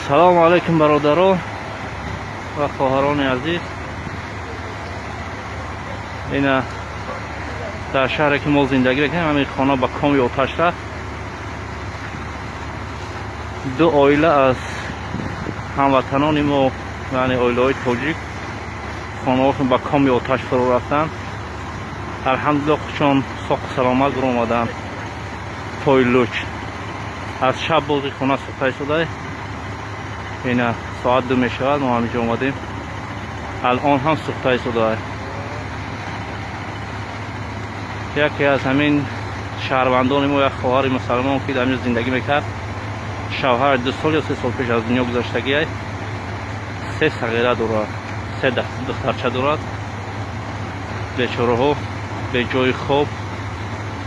Салому алайкум, бародаро ва хоҳарони азиз. Ина, дар шаҳре ки мо зиндагӣ мекунем, ҳамин хона ба коми оташ рафт. Ду оила аз ҳамватанони мо, яъне оилаҳои тоҷик, хонаҳошон ба коми оташ фурӯ рафтанд. Алҳамдулилло, худшон соқу саломат баромаданд. Пои луч аз шаб бози хона сӯхта истода. Ина, соат 2 мешавад, мо ҳаминҷо омадем, алон ҳам сӯхта истода. Яке аз ҳамин шаҳрвандони мо, як хоҳари мусалмон, ки дар ҳаминҷо зиндагӣ мекард, шавҳар 2 сол ё 3 сол пеш аз дунё гузаштагиай, се сағира дорад, се духтарча дорад. Бечораҳо бе ҷои хоб,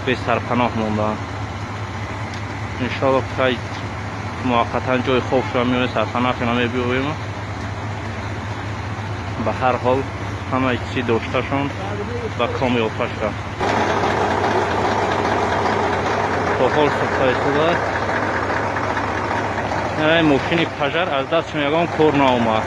бесарпаноҳ мондаанд. Иншоалло, хай, муваққатан ҷои хоб шуда меоем, сарпаноҳшона мебиёем. Ба ҳар ҳол, ҳамаи чизи дошташон ба коми оташ рафт. То ҳол сӯхта истода. Мошини пожар аз дастшон ягон кор наомад.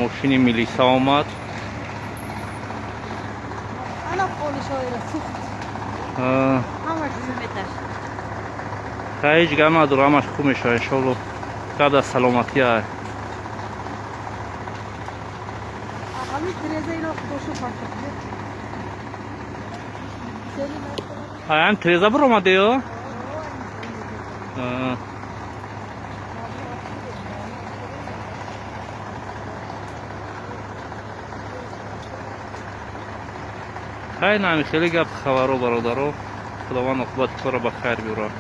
Мошини милиса омад. Ана, полишоира сӯхт. Ҳамаш меташ. Ҳеҷ гап надор, ҳамаш хуб мешавад, иншоалло. Гап дар саломатӣ ай. Ҳамин тиреза ино худошу партохт. Ҳам тиреза биромадеё. Хай, нами хеле гап хабаро, бародаро. Худованд оқибати корро ба хайр биёрад.